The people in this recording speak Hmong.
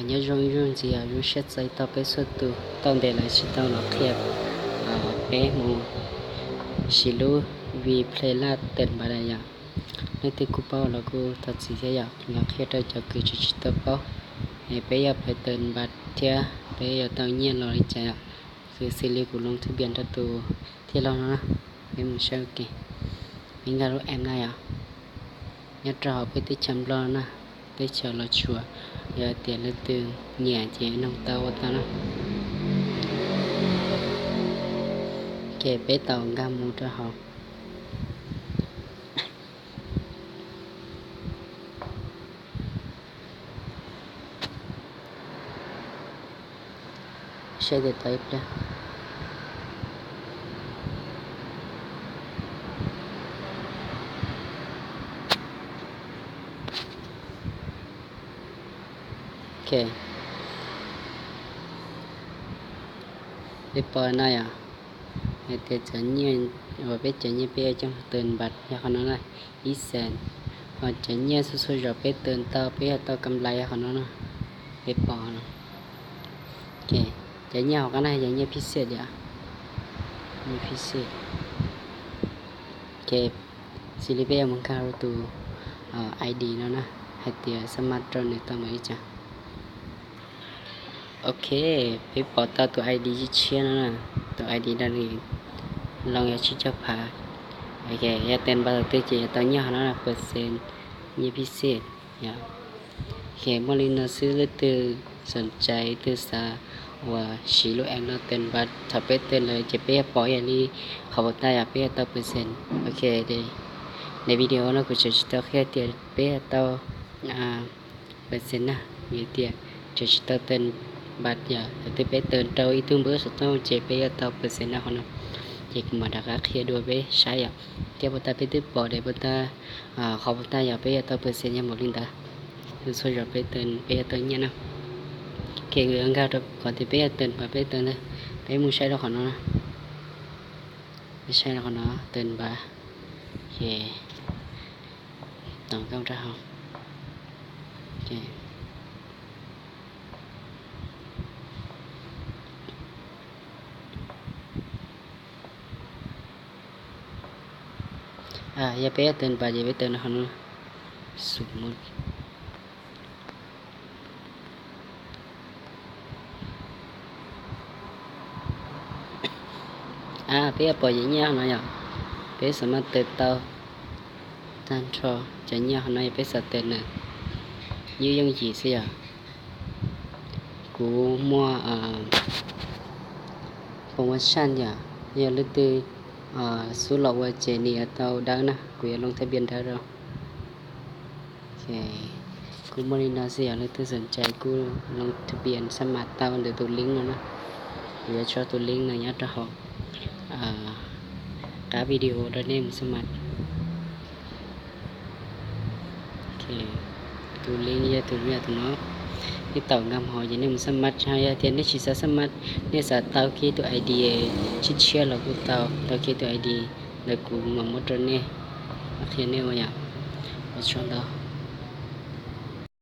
Nyob zoo ib zaug ntxiv, zoo siab txais tos peb txhua tus tau ntev lawm tsis tau los qhia peb mus siv lub Vplay Lab Ted Npam yom. Leej twg kuj paub los kuj thov txim thiab yom, los qhia rau cov kws tseem tsis tau paub. Es peb yog Play Ted Npam thiab peb yuav tau nyiaj los li cas yom, xws xws li kuv loo thwb npias rau tus tij laug no na. Peb mus saib ua ke, peb nkag lub app na yom. Nyob rau hauv peb teb chaws Nplog na, teb chaws Los Tsuas, yog tias leej twg nyiam ces noog tau ua tau na. Ces peb tau nkag mus rau hauv. Saib tias tau ib pliag. Ok, peb pom no yom, hais tias cov nyiaj uas peb cov nyiaj peb yuav coj mus tes npas yog qhov no na, ib xees. Ho cov nyiaj txhua txhua zaus peb tes tau peb yuav tau kam lais yog qhov no na, peb pom no. Cov nyiaj hauv qab no yog nyiaj phij xiaj tias, nyiaj phij xiaj. Ces xws li peb yuav mus nkag rau tus ID no na, hais tias xa mas rau nws tau mus li cas. Ok, peb pom tau tus ID tshiab no na, tus ID no nws loo yog tsib caug phav. Ok, yog tes npas thaum twg ces yuav tau nyiaj qhov no na, percent, nyiaj phij xiaj. Ok, muaj li no xwb, leej twg xoom cai twg xav uas siv lub app no tes npas thaum peb tes lawm ces peb yuav pom ib yam li qhov puas tag yog peb yuav tau percent. Ok, daim video no kuv tseem tsis tau qhia tias peb yuav tau percent na, vim tias tseem tsis tau tes npas yom, thaum twg peb tes rau ib tug npawb xov tooj ces peb yuav tau percent na qhov no. Ces kuv mam rov qab qhia dua peb saib yom, thiab puas tag peb twb pom daim puas tag, qhov puas tag yog peb yuav tau percent yog npaum li ntawd. Txhua zaus peb tes peb yuav tau nyiaj na. Ok, nkag rau qhov tias peb yuav tes npas peb tes ntawd, peb mus saib rau qhov no na. Peb saib rau qhov no tes npas, ces tos nkauj rau hauv. Yog peb tes npas ces peb tes no qhov no, xum mus. Peb yuav pom yam nyiaj no yom, peb xam maj tes tau tag nrho cov nyiaj qhov no yog peb xav tes nws, yooj yooj yim xwb yom. Kuv muaj promotion yom, yog leej twg xub los ua ces nws yuav tau dawb na, kuv yuav loo thab pias dawb rau. Kuj muaj li no xwb, yog leej twg xoom cai kuj loo thab pias xa mas tau ntawm tus link no na. Kuv yuav tso tus link no nyob rau hauv qab video rau nej mus xa mas. Tus link yog tus me tus no, nej tau nkag mus hauv ces nej mus xa mas, ho yog tias nej tsis xav xa mas, nej xav tau kiag tus ID tshiab tshiab los kuj tau, tau kiag tus ID ntawd kuv mam muab rau nej, qhia nej ua yom. Ua tsaug ntau.